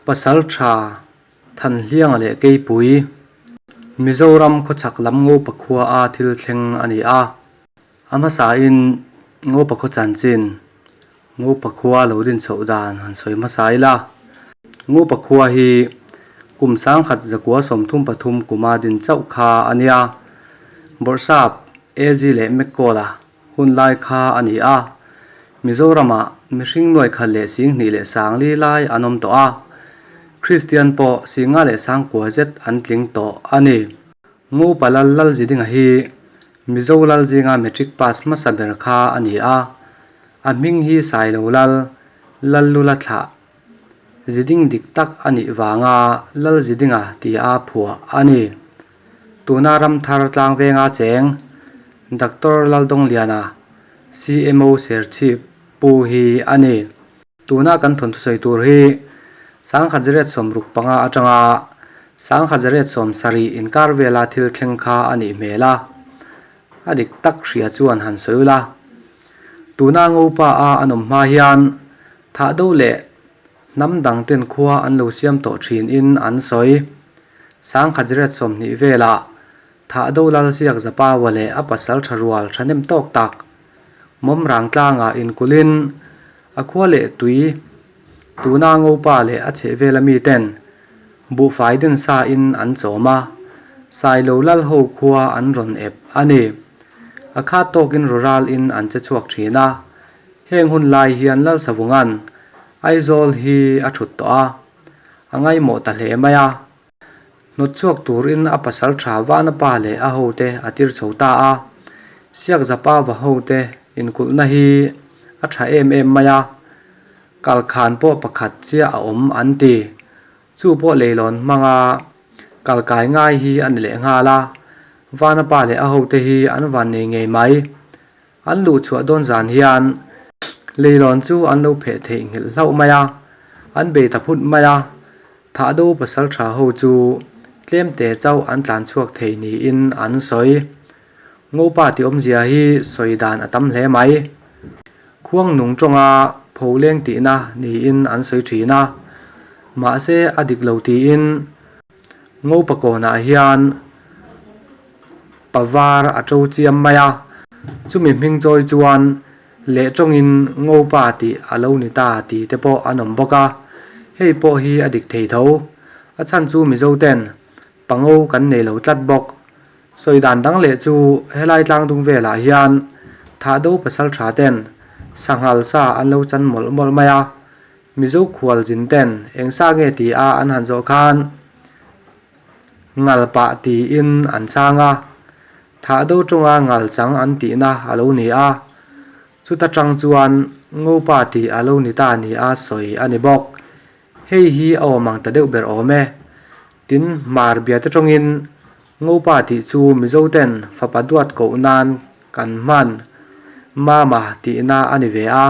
Pasaltha Thanhlianga leh Keipui, Mizoram khawchhak lam Ngopa khua a thil thleng a ni a. A hmasain Ngopa khaw chanchin, Ngopa khua lo din chhoh dan han sawi hmasa ila. Ngopa khua hi kum sangkhat zakua 33 kuma din chauh kha a nia. Bawrhsap AG leh McCall-a hun lai kha a ni a, Mizoramah mihring nuai khat leh 2000 leh 4000 lai an awm tawh a, Kristian pawh 50 leh 90 zet an tling tawh a ni. Ngopa Lal Lalzidinga hi Mizo Lal zinga Matric pass hmasa ber kha a ni a, a hming hi Sailo Lal, Lallula thlah Ziding dik tak a nih vanga Lalzidinga tia phuah a ni. Tuna Ramthar tlangvenga cheng Doctor Laldawngliana, CMO Serchhip pu hi a ni. Tuna kan thawnthu sawi tur hi 1965 atanga 1970 inkar vela thil thleng kha a nih hmel a, a dik tak hria chuan han sawi ula. Tuna Ngopa a an awm hma hian Thah do leh hnam dang ten khua an lo siam tawh thin in an sawi. 1920 velah Thah do lal ziak Zapawa leh a pasal tha rual thahnem tawk tak Mawmrang tlangah inkulhin a khua leh tui tuna Ngopa leh a chhehvel ami ten buhfai den sa in an chawm a, Sailo lal ho khua an rawn ep a ni. A khat tawkin rawral in an che chhuak thin a. Heng hun lai hian Lalsavunga'n Aizawl hi a thut tawh a, a ngaihmawh ta hle mai a. Hnawt chhuak turin a pasal tha Vana pa leh a hote a tir chho ta a. Siakzapa va hote inkulhna hi a tha em em mai a, kalkhan pawh pakhat chiah a awm an ti. Chu pawh leilawn hmanga kalkai ngai hi a ni lehnghal a, Vana pa leh a hote hi an vannei ngei mai. An luh chhuah dawn zan hian leilawn chu an lo pheh theih nghilh hlauh mai a, an bei ta phut mai a, Thahdo pasal tha ho chu tlem te chauh an tlan chhuak thei niin an sawi. Ngopa tih awmzia hi sawi dan a tam hle mai. Khuang nung tawnga pholeng tihna niin an sawi thin a, mahse a dik lo tiin Ngopa kawnah hian pavar a to chiam mai a, chumi hming chawi chuan leh tawngin Ngopa tih a lo ni ta tih te pawh an awm bawk a, hei pawh hi a dik thei tho. A chhan chu Mizo ten pango kan nei lo tlat bawk. Sawi dan dang leh chu helai tlang dung velah hian Thahdo pasal tha ten sanghal sa an lo chan mawlh mawlh mai a, Mizo khual zin ten eng sa nge ti a an han zawh khan ngal pah tiin an chhang a, thah do tawnga ngal chang an tihna a lo ni a, chuta tang chuan Ngopa tih a lo ni ta ni a sawi a ni bawk. Hei hi a awm ang ta deuh ber awm e. Tin, Hmar biate tawngin Ngopa tih chu Mizo ten fapa duat koh nan kan hman Mama tihna a ni ve a,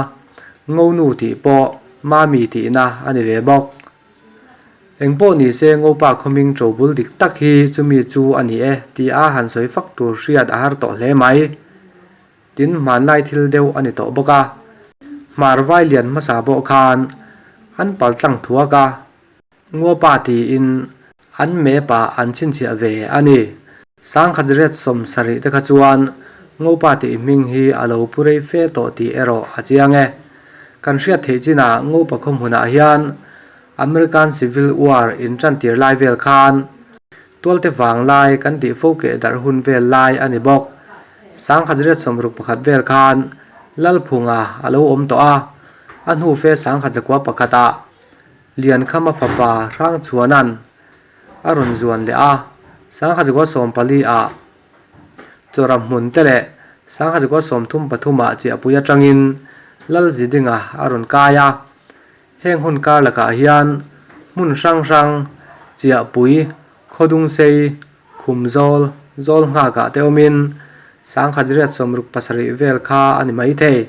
Ngonu tih pawh Mami tihna a ni ve bawk. Engpawh ni se Ngopa khawming ṭobul dik tak hi chumi chu a ni e tih a han sawi fak tur hriat a har tawh hle mai. Tin hmanlai thil deuh a ni tawh bawk a. Hmar vai lian hmasa pawh khan an pal tlang thuak a, Ngopa tiin an map ah an chhinchhiah ve a ni. 1970 te kha chuan Ngopa tih hming hi a lo pu rei fe tawh tih erawh a chiang e. Kan hriat theih chinah Ngopa khawhmunah hian American Civil War in tantir lai vel khan tualte vang lai kan tih fo keh darh hun vel lai a ni bawk. 1961 vel khan Lalphunga a lo awm tawh a, a hnu fe 1901 ah Liankhama fapa Hrangchhuana'n a rawn zuan leh a, 1914 ah Chawra hmun te leh 1933 ah Chiahpui atangin Lalzidinga a rawn kai a. Heng hun kar lakah hian hmun hrang hrang Chiahpui, Khawdungsei, Khumzawl, Zawl nghakah te awmin 1967 vel kha a ni maithei.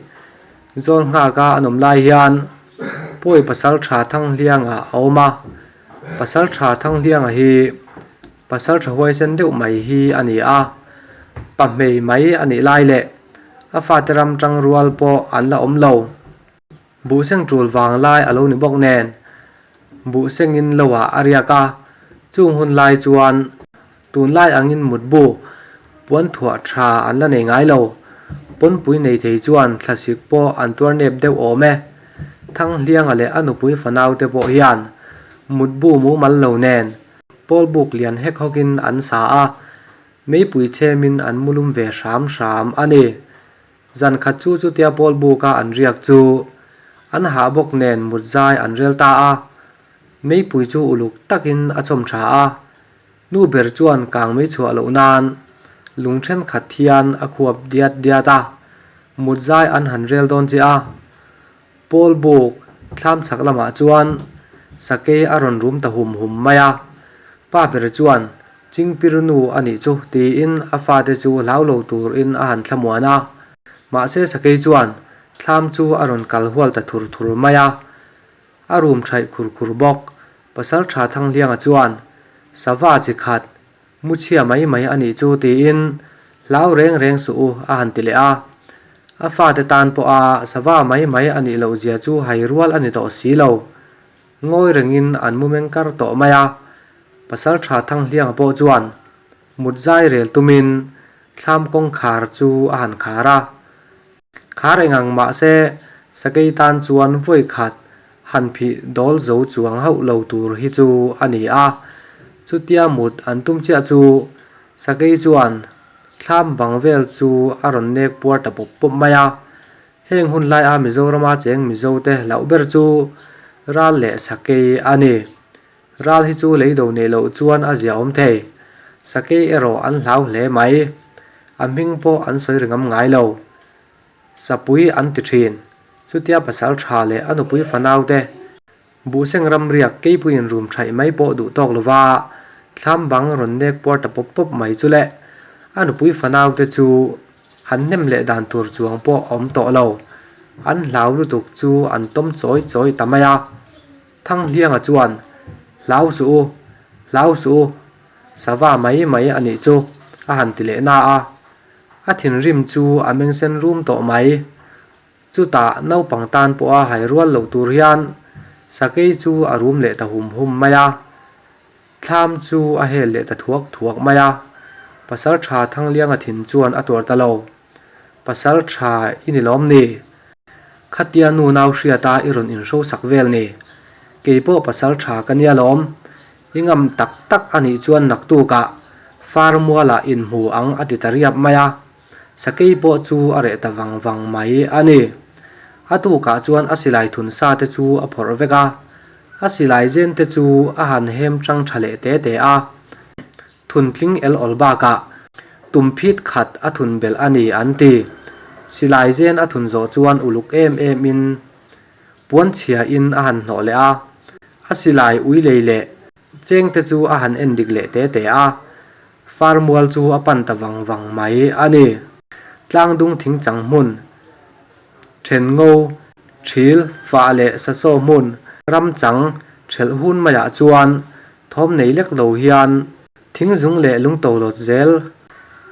Zawl nghaka an awm lai hian Pawi pasal tha Thanghlianga a awm a, pasal tha Thanghlianga hi pasal tha huaisen deuh mai hi a ni a, pa hmei mai a nih lai leh a fate ram tang rual pawh an la awm lo. Buhseng tul vang lai a lo ni bawk nen. Buh sengin loah a riak a, chung hun lai chuan tunlai angin mutbu puan thuah tha an la nei ngai lo. Pawnpui nei thei chuan thlasik pawh an tuar nep deuh awm e. Thanghlianga leh a nupui fanau te pawh hian mutbu mumal lo nen pawlbuk lian hek hawkin an sa a, meipui chhemin an mulum ve hram hram a ni. Zan khat chu chutia pawl buka an riak chu an hah bawk nen mut zai an rel ta a, meipui chu uluk takin a chawm tha a, nu ber chuan kang mei chhuah loh nan lung thenkhat hian a khuap diat diat a, mut zai an han rel dawn che a. Pawl buk thlam chhak lamah chuan sakei a rawn rum ta hum hum mai a, pa ber chuan Chingpir nu a nih chu tiin a fate chu hlau lo turin a han thlamuan a. Mahse sakei chuan thlam chu a rawn kal hual ta thur thur mai a, a rum thaih khur khur bawk. Pasal tha Thanghlianga chuan sava chi khat mu chhia mai mai a nih chu tiin hlau reng reng suh u a han ti leh a. A fate tan pawha sava mai mai a nih loh zia chu hai rual a ni tawh si lo. Ngawi rengin an mu meng kar tawh mai a, Pasalṭha Thanghlianga pawh chuan mut zai rel tumin thlam kawngkhar chu a han khar a. Khar engang mah se sakei tan chuan vawi khat han phih dawl zo chuang hauh lo tur hi chu a ni a. Chutia mut an tum chiah chu sakei chuan thlam bang vel chu a rawn nek puar ta pawp pawp mai a. Heng hun laia Mizorama cheng Mizote hlauh ber chu ral leh sakei a ni. Ral hi chu lei do neih loh chuan a ziaawm thei. Sakei erawh an hlau hle mai. A hming pawh an sawi ringam ngai lo. Sapui an ti thin. Chutia pasal tha leh a nupui fanaute Buhseng ramriak keipuiin rum thaih mai pawh duh tawk lova thlam bang rawn nek puar ta pawp pawp mai chu le. A nupui fanaute chu han hnem leh dan tur chuang pawh a awm tawh lo. An hlau lutuk chu an tawm chawi chawi ta mai a. Thanghlianga chuan, Hlau suh u, hlau suh u, sava mai mai a nih chu, a han ti leh na a. A thinrim chu a mengsen rum tawh mai. Chutah naupang tan pawha hai rual loh tur hian sakei chu a rum leh ta hum hum mai a, thlam chu a hel leh ta thuak thuak mai a. Pasal tha Thanglianga thin chuan a tuar ta lo. Pasal tha i ni lawm ni? Khatia nu nau hriata i rawn inhrosak vel ni? Kei pawh pasal tha ka nia lawm. I ngam tak tak a nih chuan naktukah far mualah inhmu ang a ti ta riap mai a. Sakei pawh chu a reh ta vang vang mai a ni. A tukah chuan a silai thun sa te chu a phawrh vek a, a silai zen te chu a han hem tang tha leh te te a. Thun tling el awl bakah tum phit khat a thun belh a ni an ti. Silai zen a thun zawh chuan uluk em em in puan chhia in a han hnawh leh a, a silai ui lei leh cheng te chu a han en dik leh te te a. Farmual chu a pan ta vang vang mai a ni. Tlangdung thingchang hmun, Thengo, Thil, Fah leh Sasaw hmun, Ramchang, Thelh hun maiah chuan thawm nei lek lo hian thingzung leh lungtolawt zel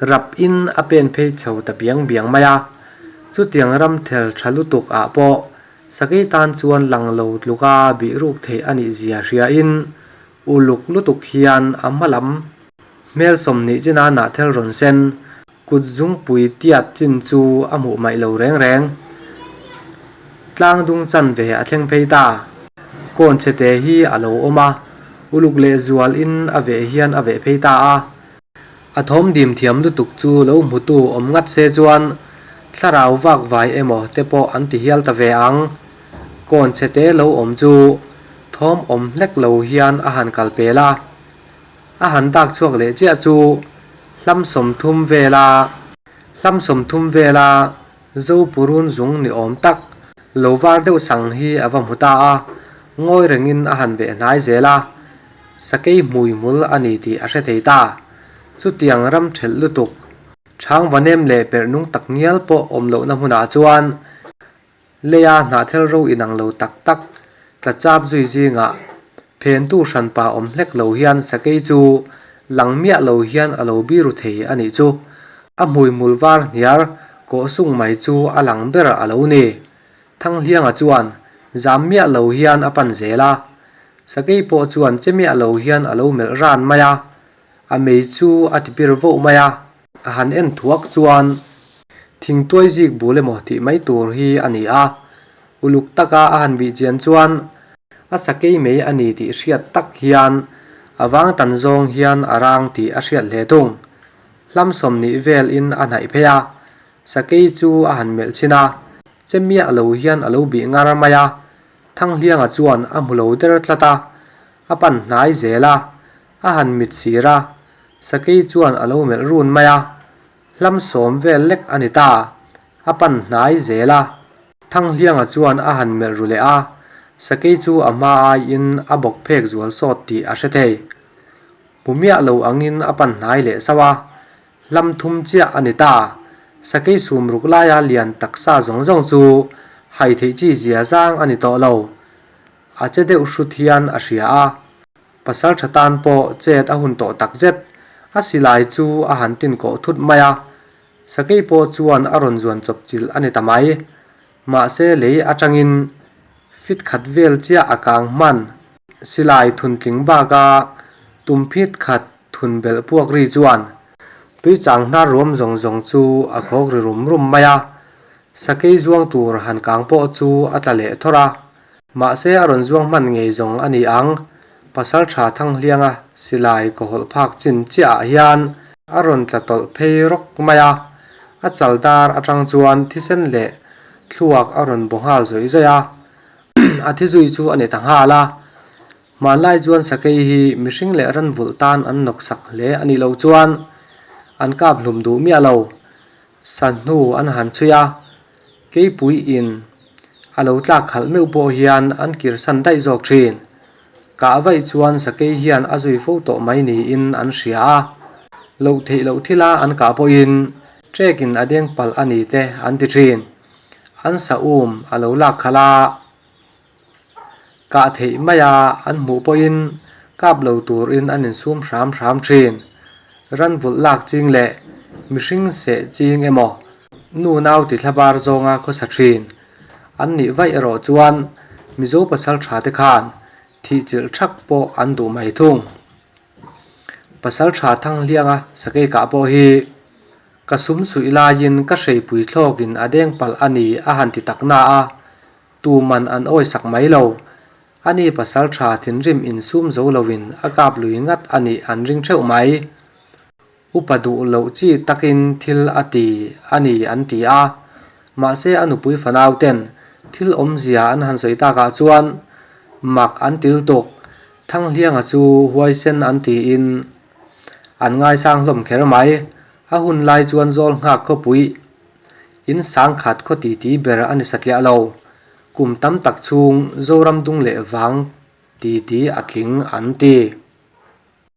rap in a pen phei chho ta biang biang mai a. Chutiang ram thel tha lutuk ah pawh sakei tan chuan lang lo tluka bih ruk theih a nih zia hria in Uluk lutuk hian a hma lam hmel 20 china nahthel rawn sen kut zungpui tiat chin chu a hmuh maih lo reng reng. Tlang dung chan ve a thleng phei ta. Kawn chhete hi a lo awm a, uluk leh zual in a veh hian a veh phei ta a. A thawm dim thiam lutuk chu lo hmutu awm ngat se chuan thlarau vak vai emaw te pawh an ti hial ta ve ang. Kawn chhete lo awm chu thawm awm hlek lo hian a han kal pel a, a han dak chhuak leh chiah chu hlam 30 vela hlam 30 vela Zopurun zung ni awm tak lo var deuh sang hi a va hmu ta a, ngawi rengin a han veh hnai zel a. Sakei hmuihmul a ni tih a hre thei ta. Chutiang ram thelh lutuk, chhang vanem leh perh nung tak ngial pawh awm lohna hmunah chuan leia hnahthel ro inang lo tak tak tla chap zui zingah phentu hranpa awm hlek lo hian sakei chu lang miah lo hian a lo biru thei a nih chu. A hmuihmul var hniar kawh sung mai chu a lang ber a lo ni. Thanghlianga chuan zam miah lo hian a pan zel a. Sakei pawh chuan che miah lo hian a lo melh ran mai a, a mei chu a ti pir voh mai a. A han en thuak chuan thingtuai zik bul emaw tih mai tur hi a ni a, uluk taka a han bih chian chuan a sakei mei a ni tih hriat tak hian a vang tan zawng hian a rang tih a hriat hle thung. Hlam sawmhnih vel in a hnaih phei a, sakei chu a han melh chhin a, che miah lo hian a lo bih ngar mai a, Thanghlianga chuan a hmu lo der tlat a, a pan hnai zel a, a han mit sir a, sakei chuan a lo melh run mai a, hlam sawm vel lek a ni ta, a pan hnai zel a. Thanghlianga chuan a han melh ru leh a, sakei chu a hma aiin a bawk phek zual sawt tih a hre thei. Hmu miah lo angin a pan hnai leh sauh a, hlam thum chiah a ni ta. Sakei sum ruk laia lian taksa zawng zawng chu hai theih chi zia zang a ni tawh lo. A che deuh hrut hian a hria a, pasal tha tan pawh chet a hun tawh tak zet. A silai chu a han tin kawh thut mai a, sakei pawh chuan a rawn zuan chawp chilh a ni ta mai. Mahse lei atangin fit khat vel chiah a kang hman. Silai thuntling baka tum phit khat thun belh puak ri chuan tui chang hnar ruam zawng zawng chu a khawk ri rum rum mai a, sakei zuang tur han kang pawh chu a tla leh thawr a. Mahse a rawn zuang hman ngei zawng a ni ang, pasal tha Thanghlianga silai kawhawlh phak chin chiahah hian a rawn tla tawlh phei rawk mai a, a chal dar atang chuan thisen leh thluak a rawn baw nghal zawih zawih a, a thi zui chu a ni ta nghal a. Hmanlai chuan sakei hi mihring leh ranvulh tan an nawk sak hle a nih loh chuan an kap hlum duh miah lo. Sa hnu an han chhui a, keipui in a lo tlak khalh meuh pawh hian an kirsan daih zawk thin. Kah vaih chuan sakei hian a zui fo tawh mai niin an hria a, loh theih loh thila an kah pawhin trek in a deng palh a ni te an ti thin. An sa um a lo lak khalh a. Kah theih maia an hmuh pawhin kap lo turin an insum hram hram thin. Ranvulh lak ching leh mihring seh ching emaw nu nau ti thlabar zawnga khawsa thin. An nih vaih erawh chuan Mizo pasal tha te khan thih chilh thak pawh an duh mai thung. Pasal tha Thanghlianga sakei kah pawh hi ka sum suih laiin ka hreipui thlawkin a deng palh a ni a han ti tak na a. Tuman an awisak mai lo. Ani pasal tha thinrim insum zo loin a kap lui ngat a nih an ring theuh mai. Upa duh loh chi takin thil a ti a ni an ti a. Mahse a nupui fanau ten thil awmzia an han sawi takah chuan mak an til tuk. Thanghlianga chu huaisen an tiin an ngaisang hlawm kher mai. A hun lai chuan zawl nghak khawpui In sangkhat khaw titi ber a ni satliah lo. Kum tam tak chhung Zoram dung leh vang titi a tling an ti.